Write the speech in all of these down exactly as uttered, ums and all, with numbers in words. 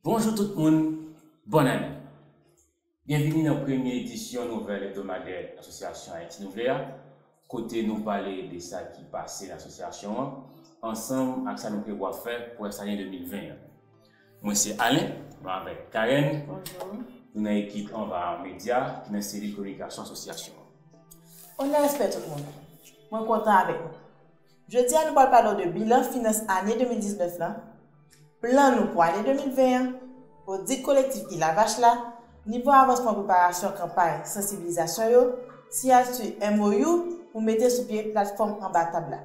Bonjou tout moun, bòn ane. Byenvini nan premye edisyon nouvèl ebdomadè Asosyasyon Ayiti Nou Vle a, kote nou pale de sa ki pase nan asosyasyon an, ansanm ak sa nou prevwa fè pou rès ane de mil ven an. Mwen se Alain, mwen avèk Karen. Bonjou. Nou nan ekip Anva Media, ki nan selil kominikasyon asosyasyon an. Onè, respè tout moun. Mwen kontan avèk nou. Jodi a, nou pral pale w de bilan finans ane de mil diznèf lan, plan nou pou ane de mil ven an, odit kolektif Ilavach la, nivo avansman preparasyon kanpay sansibilizasyon yo, siyati M O U pou mete sou pye platfòm anba tab la.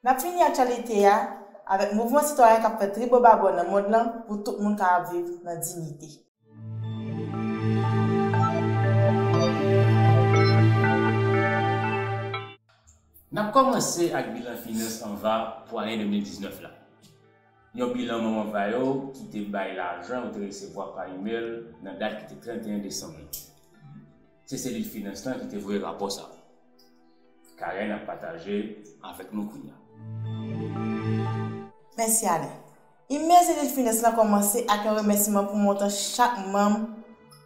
N ap fini aktyalite a avèk mouvman sitwayen k ap fè tribobabò nan mond lan pou tout moun kapab viv nan diyite. N ap kòmanse ak bilan finans Anva pou ane de mil diznèf la. Yon bilan manm Anva yo ki te bay lajan yo te resevwa pa imèl nan dat ki te trannteyen desanm lan. Se selil finans lan ki te voye rapò sa a. Karen ap pataje avèk nou kounye a. Mèsi, Alain. Imèl selil finans lan kòmanse ak yon remèsiman pou montan chak manm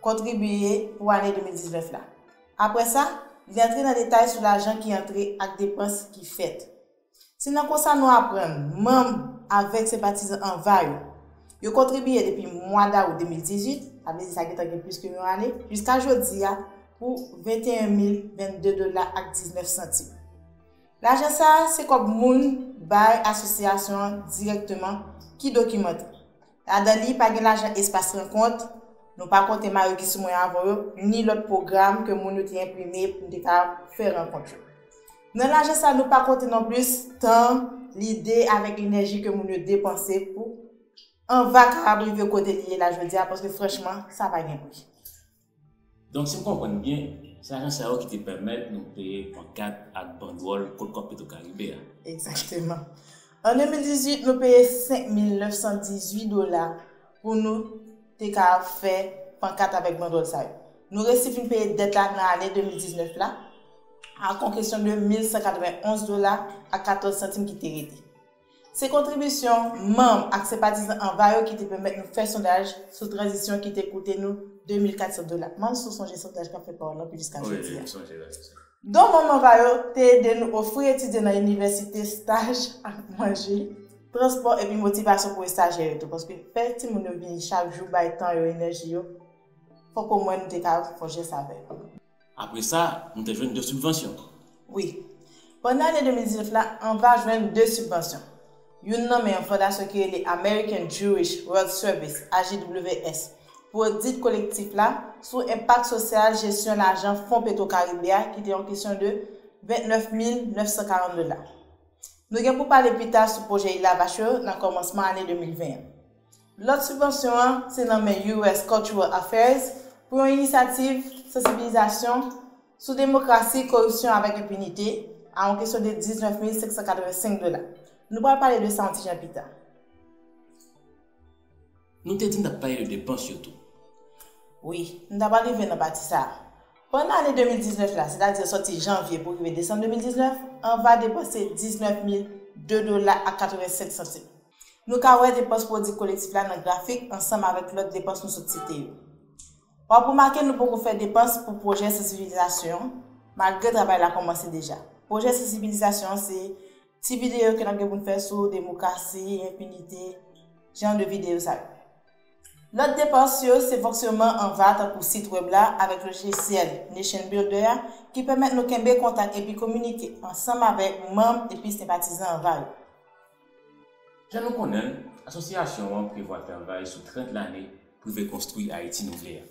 kontribye pou ane de mil diznèf la. Apre sa, li antre nan detay sou lajan ki antre ak depans ki fèt. Se nan konsa nou aprann manm avèk senpatizan Anva yo, yo kontribye depi mwa dawou de mil dizuit, sa vle di sa gentan gen plis ke yon ane, jiska jodi a pou venteyen mil vennde dola ak diznèf santim. Lajan sa a se kòb moun bay asosyasyon an dirèkteman ki dokimante. Ladan li, pa gen lajan espas rankont, nou pa konte mayo ki sou mwen avè yo, ni lòt pwogram ke moun yo te enprime pou n te ka fè rankont yo. Nan lajan sa, nou pa konte nonplis tan, lide avèk enèji ke moun yo depanse pou Anva kapab rive kote li ye la jodi a, paske franchman, sa pa gen pri. Donk, si m konprann byen, se lajan sa yo ki te pèmèt nou peye pankat ak bandwòl kot kòb Petwokaribe a. Egzakteman. An de mil dizuit, nou peye senk mil nèf san dizuit dola pou nou te ka fè pankat avèk bandwòl sa yo. Nou resi fin peye dèt la nan ane de mil diznèf la, ak yon kesyon de mil san katrevenn onz dola ak katòz santim ki te rete. Se kontribisyon manm ak senpatizan Anva yo ki te pèmèt nou fè sondaj sou tranzisyon ki te koute nou de mil kat san dola. Mwen si w sonje sondaj k ap fè pawòl anpil jiska jodi a. Wi, wi, m sonje, wi. Don manm Anva yo te ede nou ofri etidyan nan inivèsite, staj ak manje, transpò epi motivasyon pou estajyè yo tou, paske fè timoun yo vini chak jou, bay tan yo, enèji yo, fòk omwen nou te ka fè yon jès avè yo. Apre sa, nou te jwenn de sibvansyon. Wi. Pandan ane de mil diznèf la, Anva jwenn de sibvansyon. Youn nan men yon fondasyon ki rele American Jewish World Service, A J W S, pou odit kolektif la sou enpak sosyal jesyon lajan Fon Petwokaribe a, ki te yon kesyon de vennèf mil nèf san karant dola. Nou gen pou pale pita sou pwojè Ilavach yo nan kòmansman ane de mil ven an. Lòt sibvansyon an, se nan men U S Cultural Affairs pou yon inisyativ sansibilizasyon sou demokrasi, koripsyon avèk enpinite, a yon kesyon de diznèf mil senk san katrevensenk dola. Nou pral pale de sa yon ti jan pita. Nou te di n t ap pale de depans yo tou. Wi, nou ta pral rive nan pati sa a. Pandan ane de mil diznèf la, sètadi sòti janvye pou rive desanm de mil diznèf, Anva depanse diznèf mil de dola ak katrevensenk santim. Nou ka wè depans pwodui kolektif la nan grafik ansanm avèk lòt depans nou sot site yo. W ap remake nou poko fè depans pou pwojè sansibilizasyon, malgre travay la kòmanse deja. Pwojè sansibilizasyon an se ti videyo ke n ap gen pou n fè sou demokrasi, enpinite, jan de videyo sa yo. Lòt depans yo se fonksyonman Anva tankou sit wèb la avèk lojisyèl Nation Builder a ki pèmèt nou kenbe kontak epi kominike ansanm avèk manm epi senpatizan Anva yo. Jan nou konnen l, asosyasyon an prevwa travay sou trant lane pou rive konstwi Ayiti nou vle a.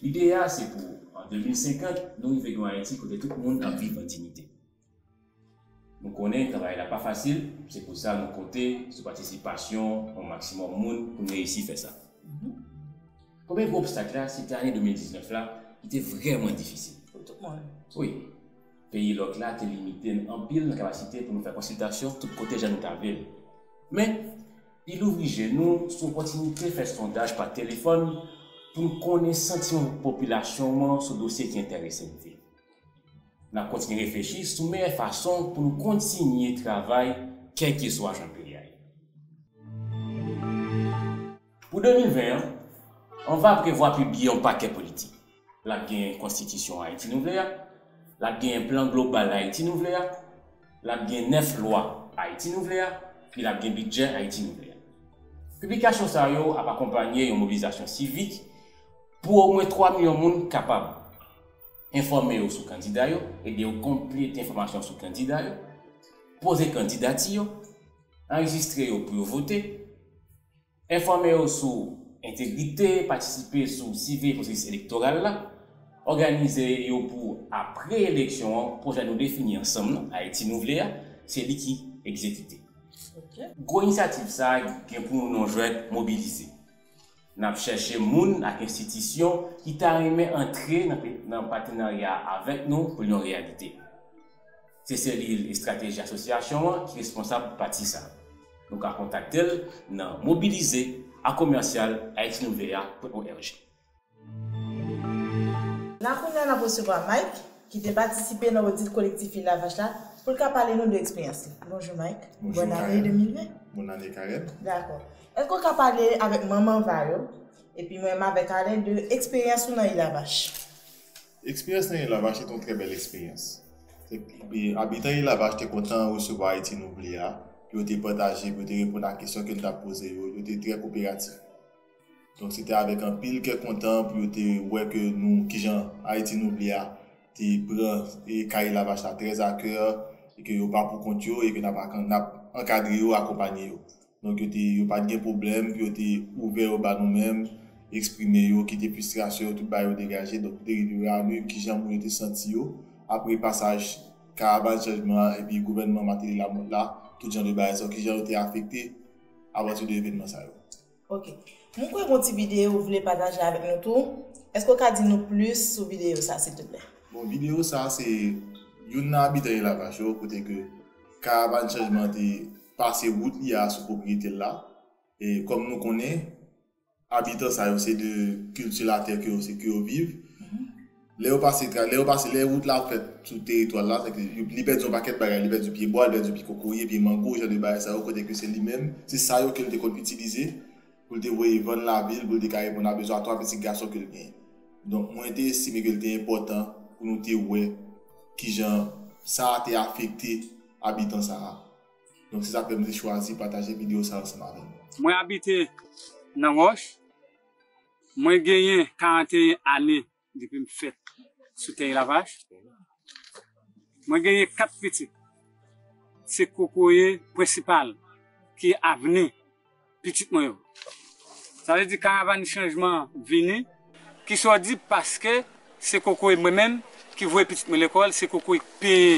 Lide a se pou, an de mil senkant, nou rive gen yon Ayiti kote tout moun ap viv an diyite. Nou konnen travay la pa fasil, se pou sa nou konte sou patisipasyon yon maksimòm moun pou n reyisi fè sa. Premye gwo obstak la, se te ane de mil diznèf la, ki te vrèman difisil. Pou tout moun. Wi. Peyi lòk la te limite n anpil nan kapasite pou nou fè konsiltasyon tout kote jan nou ta vle l. Men, li louvri je nou sou opòtinite fè sondaj pa telefòn pou n konnen santiman popilasyon an sou dosye ki enterese n viv. N ap kontinye reflechi sou meyè fason pou nou kontinye travay kèlkeswa jan peyi a ye. Pou de mil ven an, Anva prevwa pibliye yon pakèt politik. L ap gen Konstitisyon Ayiti Nou Vle a, l ap gen Plan Global Ayiti Nou Vle a, l ap gen nèf lwa Ayiti Nou Vle a, epi l ap gen bidjè Ayiti Nou Vle a. Piblikasyon sa yo ap akonpanye yon mobilizasyon sivik pou omwen twa milyon moun kapab enfòme yo sou kandida yo, ede yo konplete enfòmasyon sou kandida yo, poze kandidati yo, anrejistre yo pou yo vote, enfòme yo sou entegrite, patisipe sou siveye pwosesis elektoral la, òganize yo pou apre eleksyon an, pwojè nou defini ansanm nan, Ayiti Nou Vle a, se li ki egzekite. Gwo inisyativ sa a gen pou non jwèt mobilize. N ap chèche moun ak enstitisyon ki ta renmen antre nan, nan patenarya avèk nou pou l yon reyalite. Se selil estrateji asosyasyon an ki responsab pati sa a. Nou ka kontakte l nan mobilize a commercial haitinouvea point org. La kounye a n ap resevwa Mike, ki te patisipe nan odit kolektif Elavach la, pou l ka pale nou de eksperyans li. Bonjou Mike. Bonjou Karen. Bòn ane de mil ven. Bòn ane Karen. Dakò. Èske w ka pale avèk manm Anva yo, epi mwen menm avèk Alain de eksperyans ou nan Elavach? Eksperyans nan Elavach se te yon trè bèl eksperyans. Abitan Elavach te kontan resevwa Ayiti Nou Vle a, pou yo te pataje, pou yo te reponn a kesyon ke n t ap poze yo, yo te trè koperatif. Donk se te avèk anpil kè kontan pou yo te wè ke nou, kijan Ayiti Nou Vle a te pran ka Elavach la trè a kè, e ke yo pa pou kont yo e ke n ap ankadre yo, akonpanye yo. Donk yo te yo pa t gen pwoblèm pou yo te ouvè yo ba nou menm, eksprime yo, kite fristrasyon yo, tout bagay yo degaje. Donk nou te rive wè a nu kijan moun yo te santi yo apre pasaj Karavàn Chanjman an epi gouvènman Martelly Lamothe la, tout jan de bagay sa yo, kijan yo te afekte apati de evènman sa yo. Ok. M kwè gon ti videyo ou vle pataje avèk nou tou. Èske w ka di nou plis sou videyo sa silteplè? Bon, videyo sa se youn nan abitan Elavach yo kote ke Karavàn Chanjman te pase wout li a sou pwopriyete l la. E kòm nou konnen, abitan sa yo se de kilti latè ke yo se ke yo viv. Lè yo pase lè yo pase lè wout la fèt sou teritwa l la, li pèdi yon pakèt bagay, li pèdi pye bwa, li pèdi pye kokoye, pye mango, jan de bagay sa yo kote ke se li menm, se sa yo ke l te konn itilize pou l te voye vann lavil pou l te ka reponn a bezwen a twa pitit gason ke l genyen. Donk mwen te estime ke l te enpòtan pou nou te wè kijan sa a te afekte abitan sa a. Donk se sa k fè m te chwazi pataje videyo sa ansanm avè nou. Mwen abite nan Wòch. Mwen genyen karanteyen ane depi m fèt sou tè Elavach. Mwen genyen kat pitit. Se kokoye prensipal ki avni pitit mwen yo. Sa vle di karavàn chanjman vini, ki sòdi paske se kokoye mwen menm ki voye pitit mwen lekòl, se kokoye k peye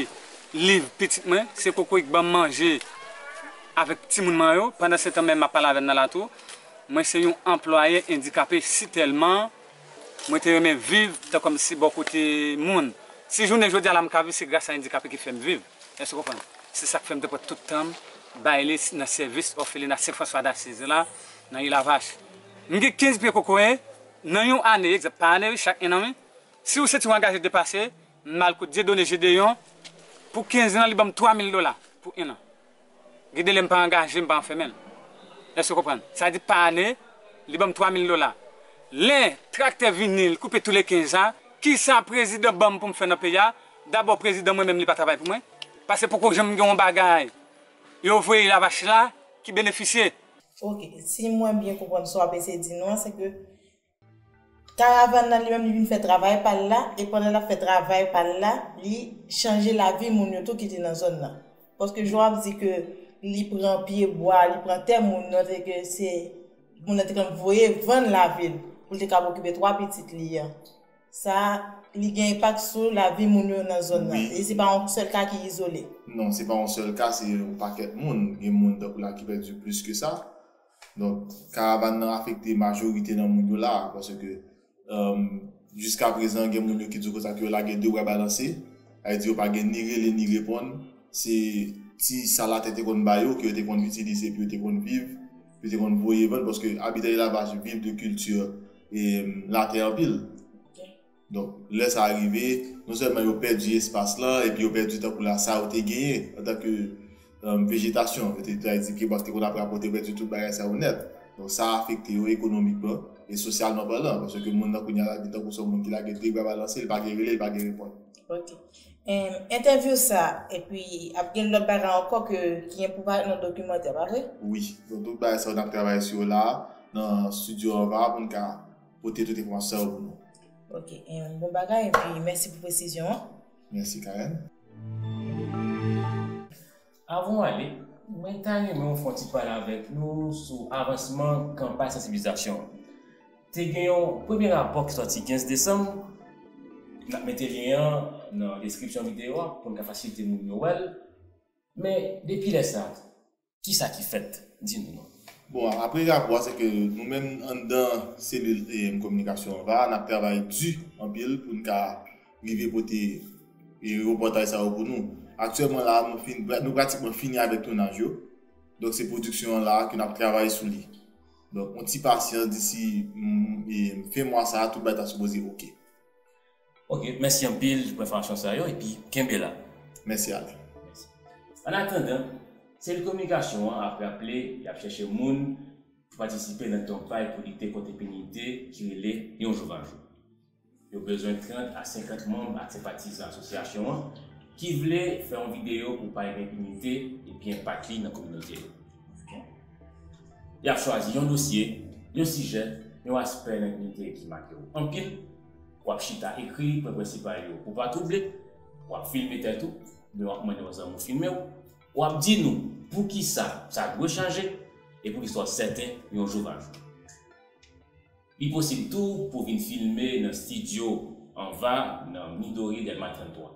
liv pitit mwen, se kokoye k ban m manje avèk timoun mwen yo. Pandansetan menm m ap pale avè n nan la tou, mwen se yon anplwaye endikape sitèlman mwen te renmen viv tankòmsi bò kote moun. Si jounen jodi a la m ka viv, se gras a endikape ki fè m viv. Èske w konprann? Se sa k fè m te pran tout tan m bay li nan sèvis òfelina Sen Franswa Dasiz la nan Elavach. M gen kenz pye kokoye nan yon ane, egzanp, pa ane wi, chak en an wi. Si w santi w angaje depase, m al kot Dieudonné Gédéon, pou kenz an, li ban m twa mil dola pou en an. Gen de lè m pa angaje, m pa anfèmen l. Èske w konprann? Sa di pa ane, li ban m twa mil dola. Lè traktè vini, l koupe tou le kenz la, kisa prezidan ban m pou m fè nan peyi a? Dabò prezidan mwen menm li pa travay pou mwen. Paske poko janm gen yon bagay yo voye Elavach la ki benefisye. Ok, si mwen byen konprann sa w ap eseye di nou an, se ke karavàn nan li menm li vin fè travay pa l la, e pandan l ap fè travay pa l la, li chanje lavi moun yo tou ki te nan zòn nan. Paske jan w ap di ke li pran pye bwa, li pran tè moun nan, se ke se moun nan te konn voye vann lavil pou l te kab okipe twa pitit li an. Sa, li gen enpak sou lavi moun yo nan zòn nan. E se pa yon sèl ka ki izole. Non, se pa yon sèl ka, se yon pakèt moun. Gen moun tankou la ki pèdi plis ke sa. Donk, karavàn nan afekte majorite nan moun yo la, paske jiskaprezan gen moun yo ki di w konsa ke yo lage de bra balanse, sa vle di yo pa gen ni rele ni reponn, se ti sa latè te konn ba yo ke yo te konn itilize pou yo te konn viv, pou yo te konn voye vann, paske abitan Elavach viv de kilti latè anpil. Donk, lè sa rive, non sèlman yo pèdi espas lan, epi yo pèdi tankou la sa yo te genyen antanke vejetasyon, yo te ta di pye bwa ki te konn ap rapòte, yo pèdi tout bagay sa yo nèt. Donk, sa afekte yo ekonomikman e sosyalman palan, paske moun nan kounye a la vin tankou se yon moun ki lage de bra balanse, li pa gen rele, li pa gen repòn. Ok. Em, entèvyou sa, epi ap gen lòt bagay ankò ke, ki gen pou parèt nan dokimantè, pa vre? Wi, donk tout bagay sa yo n ap travay sou yo la, nan estidyo Anva, pou n ka pote tout enfòmasyon sa yo pou nou. Ok, em, bon bagay, epi mèsi pou presizyon an. Mèsi, Karen. Avan w ale, mwen ta renmen w fè yon ti pale avèk nou sou avansman kanpay sansibilizasyon an. Te gen yon premye rapò ki sòti kenz desanm, n ap mete lyen an nan deskripsyon videyo a pou n ka fasilite moun yo wè l. Men, depi lè sa, kisa ki fèt? Di nou non. Bon, apre rapò a, se ke nou menm anndan selil e kominikasyon Anva, n ap travay di anpil pou n ka rive pote e repòtaj sa yo pou nou. Aktyèlman la, nou fin, nou pratikman fini avèk tounaj yo. Donk, se pwodiksyon an la ke n ap travay sou li. Donk, yon ti pasyans, disi mm, e, fen mwa sa a, tout bagay ta sipoze oke. Ok, mèsi anpil pou enfòmasyon sa yo, epi kenbe la. Mèsi, Alain. An atandan, selil kominikasyon an ap raple y ap chèche moun pou patisipe nan kanpay pou lite kont enpinite ki rele Yon Jou Va Jou. Yo bezwen trant a senkant manm ak senpatizan asosyasyon an ki vle fè yon videyo pou pale de enpinite epi enpak li nan kominote yo. Y ap chwazi yon dosye, yon sijè, yon aspè nan enpinite ki make w anpil. W ap chita ekri pwen prensipal yo pou w pa twouble. W ap filme tèt ou, oubyen w ap mande yon zanmi w filme w. W ap di nou poukisa sa dwe chanje e poukisa w sèten Yon Jou Va Jou. Li posib tou pou w vin filme nan estidyo Anva nan Midori Dèlma trannntwa.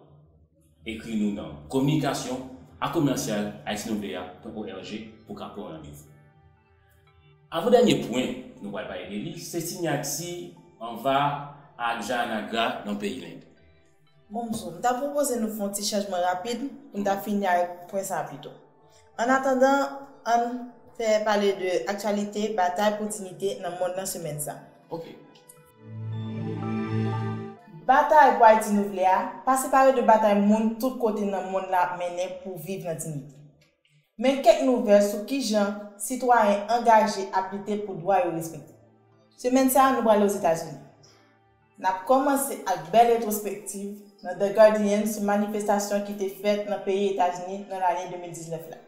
Ekri nou nan kominikasyon a komèsyal ayiti nou vle a pwen org pou w ka pran yon randevou. Avan dènye pwen nou pral pale de li, se siyati Anva ak Jayanagra nan peyi Lend. Bon, m ta pwopoze nou fè yon ti chanjman rapid pou n ta fini avèk pwen sa a pito. An atandan, ann fè pale de aktyalite batay pou diyite nan mond lan semèn sa. Ok. Batay pou Ayiti nou vle a pa separe de batay moun tout kote nan mond la ap mennen pou viv nan diyite. Men kèk nouvèl sou kijan sitwayen angaje ap lite pou dwa yo respekte. Semèn sa a, nou prale Ozetazini. N ap kòmanse ak bèl retwospektiv nan The Guardian sou manifestasyon ki te fèt nan peyi Etazini nan lane de mil diznèf la.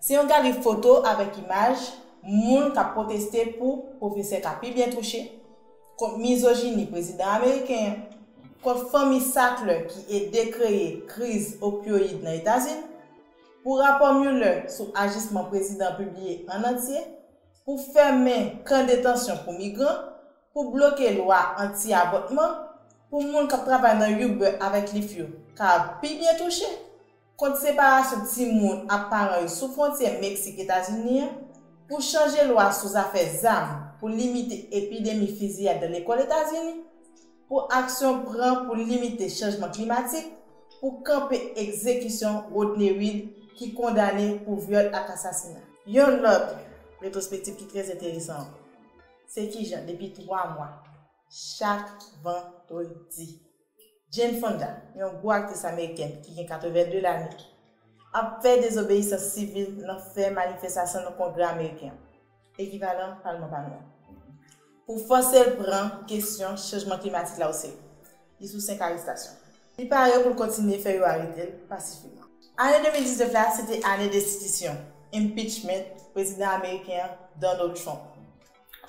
Se yon galri foto avèk imaj moun k ap pwoteste pou pwofesè ka pi byen touche, kont mizojini prezidan ameriken an, kont fanmi Sackler ki ede kreye kriz opyoyid nan Etazini, pou rapò Mueller sou ajisman prezidan an pibliye an antye, pou fèmen kan detansyon pou migran, pou bloke lwa anti-avòtman, pou moun k ap travay nan Uber avèk Lyft yo ka pi byen touche, kont separasyon timoun ak paran yo sou fwontyè Meksik-Etazini an, pou chanje lwa sou zafè zam pou limite epidemi fiziyad nan lekòl Etazini, pou aksyon pran pou limite chanjman klimatik, pou kanpe egzekisyon Rodney Reed ki kondane pou vyòl ak asasina. Yon lòt retwospektif ki trè enteresan ankò, se kijan depi twa mwa, chak vandredi, Jane Fonda, yon gwo aktris amerikèn ki gen katreven de lane, ap fè dezobeyisans sivil nan fè manifestasyon nan Kongrè ameriken an, ekivalan palman pa nou an, pou fòse l pran kesyon chanjman klimatik la oserye. Li sou senk arestasyon. Li pare pou l kontinye fè yo arete l pasifikman. Ane de mil diznèf la, se te ane destitisyon, impeachment, prezidan ameriken an, Donald Trump.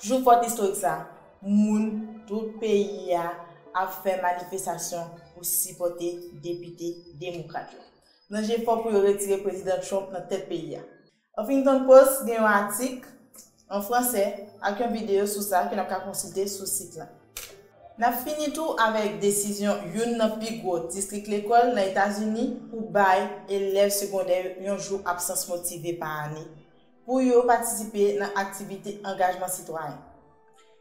Jou fòt istorik sa, moun tout peyi a ap fè manifestasyon pou sipòte depite demokrat yo nan jefò pou yo retire prezidan Trump nan tèt peyi a. Huffington Post gen yon atik an fransè ak yon videyo sou sa ke n ap ka konsilte sou sit lan. N ap fini tou avèk desizyon youn nan pi gwo distrik lekòl nan Etazini pou bay elèv segondè yo yon jou absans motive pa ane pou yo patisipe nan aktivite angajman sitwayen.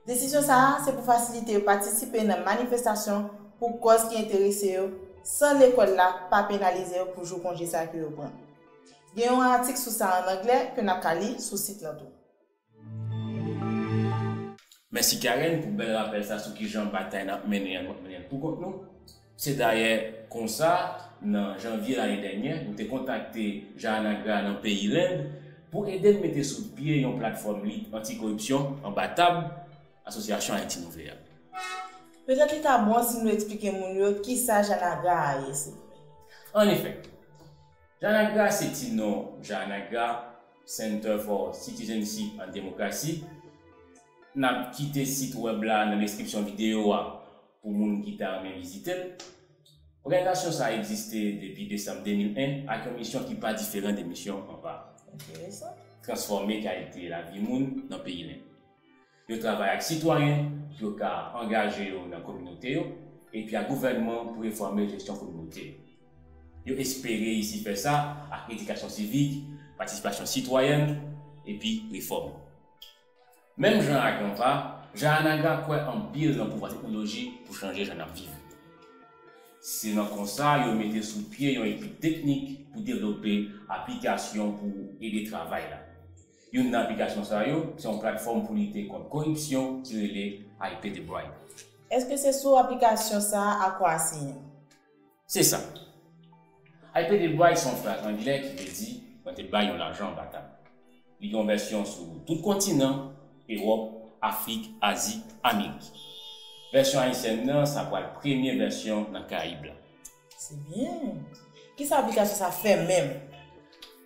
Desizyon sa a se pou fasilite yo patisipe nan manifestasyon pou kòz ki enterese yo, san lekòl la pa penalize yo pou jou konje sa ke yo pran. Gen yon atik sou sa an anglè ke n ap ka li sou sit lan tou. Mèsi Karen pou bèl rapèl sa sou kijan batay n ap mennen an nou ap mennen l pou kont nou. Se dayè konsa, nan janvye lane dènyè, nou te kontakte Jayanagra nan peyi Lend Pou ede n mete sou pye yon platfòm lit anti-koripsyon anba tab Asosyasyon Ayiti Nouvea. Petèt li ta bon si nou eksplike moun yo kisa Janagra a ye, silvouplè. Annefè, Janagra se ti non Janagra Center for Citizenship and Democracy. N ap kite sit wèb la nan deskripsyon videyo a pou moun ki ta renmen vizite l. Òganizasyon sa a egziste depi desanm de mil en ak yon misyon ki pa diferan de misyon anva. Enteresan. Transfòme kalite lavi moun nan peyi Lend. Yo travay ak sitwayen pou yo ka angaje yo nan kominote yo, epi ak gouvènman pou refòme jesyon kominote yo. Yo espere reyisi fè sa ak edikasyon sivik, patisipasyon sitwayèn, epi refòm. Menm jan ak anva, Janagra kwè anpil nan pouvwa teknoloji pou chanje jan n ap viv. Se nan konsa yo mete sou pye yon ekip teknik pou devlope aplikasyon pou ede travay la. Youn nan aplikasyon sa yo, se yon platfòm pou lite kont koripsyon ki rele I Pay the Bribe. Èske se sou aplikasyon sa a Akwa a siyen? Se sa. I Pay the Bribe se yon fraz anglè ki vle di mwen te bay yon lajan anba tab. Li gen yon vèsyon sou tout kontinan, Ewòp, Afrik, Azi, Amerik. Vèsyon ayisyèn nan, sa pral premye vèsyon nan Karayib la. Se byen. Kisa aplikasyon sa fè menm?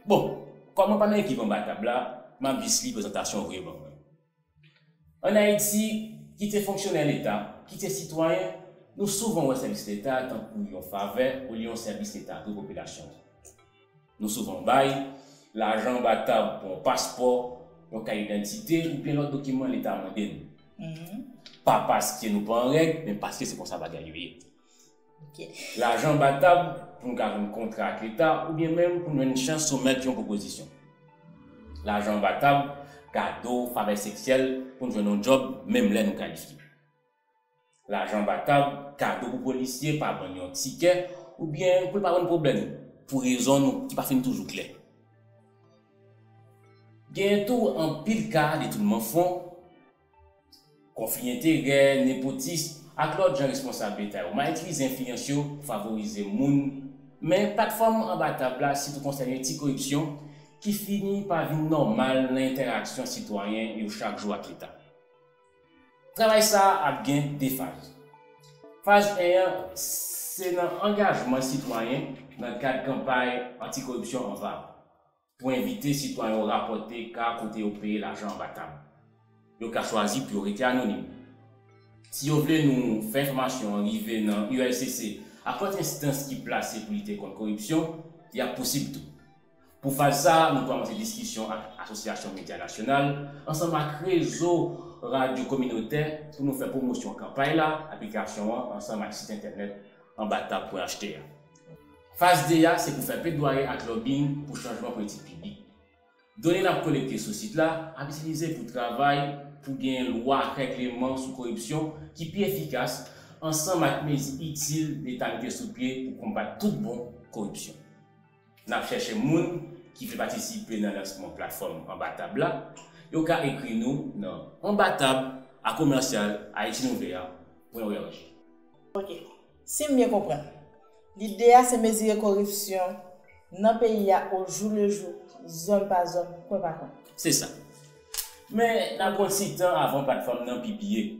Bon, kòm mwen pa nan ekip anba tab la, m ap jis li prezantasyon yo voye ban mwen. Ann Ayiti, kite fonksyonè Leta, kite sitwayen, nou souvan wè sèvis Leta tankou yon favè olye yon sèvis Leta dwe popilasyon an. Nou souvan bay lajan anba tab pou yon paspò, yon kat idantite oubyen lòt dokiman Leta mande n. Mhm. Pa paske nou pa an règ, men paske se konsa bagay yo ye. Ok. Lajan anba tab pou n ka jwenn kontra ak Leta oubyen menm pou n jwenn chans soumèt yon pwopozisyon. Lajan anba tab, kado, favè seksyèl pou n jwenn yon djòb menm lè nou kalifye. Lajan anba tab, kado pou polisye pa ban n yon tikè oubyen pou l pa ban n pwoblèm pou rezon nou ki pa fin toujou klè. Genyen tou anpil ka detounman fon, konfli enterè, nepotis, ak lòt jan responsab Leta yo mal itilize enfliyans yo pou favorize moun. Men platfòm anba tab la sitou konsène ti koripsyon ki fini pa vin nòmal nan entèraksyon sitwayen yo chak jou ak Leta. Travay sa a ap gen de faz. Faz en an, se nan angajman sitwayen nan kad kanpay anti-koripsyon anva. Pou envite sitwayen yo rapòte ka kote yo peye lajan anba tab. Yo ka chwazi pou yo rete anonim. Si yo vle nou fè enfòmasyon an rive nan U L C C ak lòt enstans ki plase pou lite kont koripsyon, y ap posib tou. Pou faz sa a, nou kòmanse diskisyon ak Asosyasyon Medya Nasyonal ansanm ak rezo radyo kominotè pou nou fè pwomosyon kanpay la, aplikasyon an ansanm ak sit entènèt anba tab pwen H T a. Faz de a se pou fè pledwaye ak lobbying pou chanjman politik piblik. Done n ap kolekte sou sit la ap itilize pou travay pou gen lwa ak règleman sou koripsyon ki pi efikas ansanm ak mezi itil Leta mete sou pye pou konbat tout bon koripsyon. N ap chèche moun ki vle patisipe nan lansman platfòm anba tab la. Yo ka ekri nou nan anba tab a komèsyal Haiti Nouveau pwen O R G. Ok. Si m byen konprann, lide a se mezire koripsyon nan peyi a ojou le jou, zòn pa zòn, kwen pa kwen. Se sa. Men, n ap pran ti tan avan platfòm nan pibliye.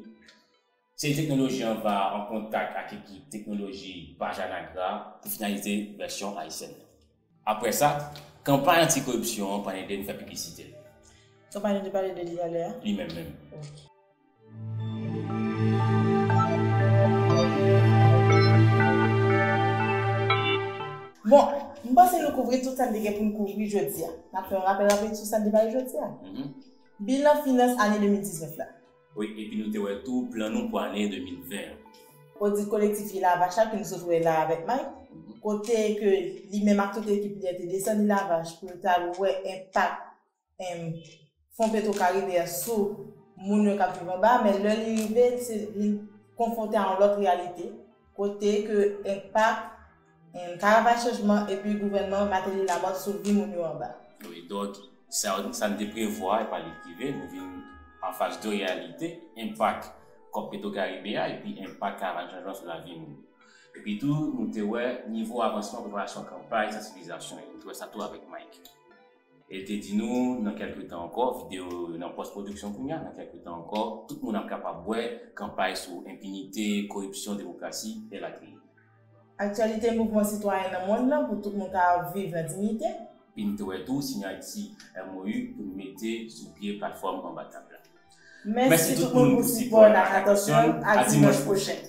Se teknoloji an va an kontak ak ekip teknoloji Pajanagra pou finalize vèsyon ayisyèn nan. Apre sa, kanpay anti-koripsyon an pral ede n fè piblisite l. Kanpay nou te pale de li talè a? Li menm menm. Ok. Bon, m panse nou kouvri tout sa n te gen pou n kouvri jodi a. N ap fè yon rapèl rapid sou sa n te pale jodi a. Mhm. Bilan finans ane de mil diznèf la. Wi, epi nou te wè tou plan nou pou ane de mil ven an. Odit kolektif Ilavach la ke nou sot wè la avèk Mike, mhm, kote ke li menm ak tout ekip li an te desann Ilavach pou yo t al wè enpak, em, Fon Petro Karibe a sou moun yo k ap viv anba, men lè li rive, se, li konfwonte a yon lòt reyalite, kote ke enpak, em, karavay chanjman epi gouvènman Martelly Lamothe sou vi moun yo anba. Wi, donk, sa, sa n te prevwa, e pa li k rive, nou vin an fas de reyalite, enpak kòb Petro Karibe a, epi enpak karavay chanjman sou lavi moun. Epi tou, nou te wè nivo avansman preparasyon kanpay sansibilizasyon yo, nou te wè sa tou avèk Mike. E l te di nou, nan kèlke tan ankò, videyo yo nan pòs pwodiksyon kounye a, nan kèlke tan ankò, tout moun ap kapab wè kanpay sou enpinite, koripsyon, demokrasi, elatriye. Aktyalite mouvman sitwayen nan mond lan pou tout moun ka viv nan diyite. Epi n te wè tou siyati M O U pou n mete sou pye platfòm Anba Tab la. Mèsi tout moun pou sipò n ak atansyon n. A dimanch pwochen.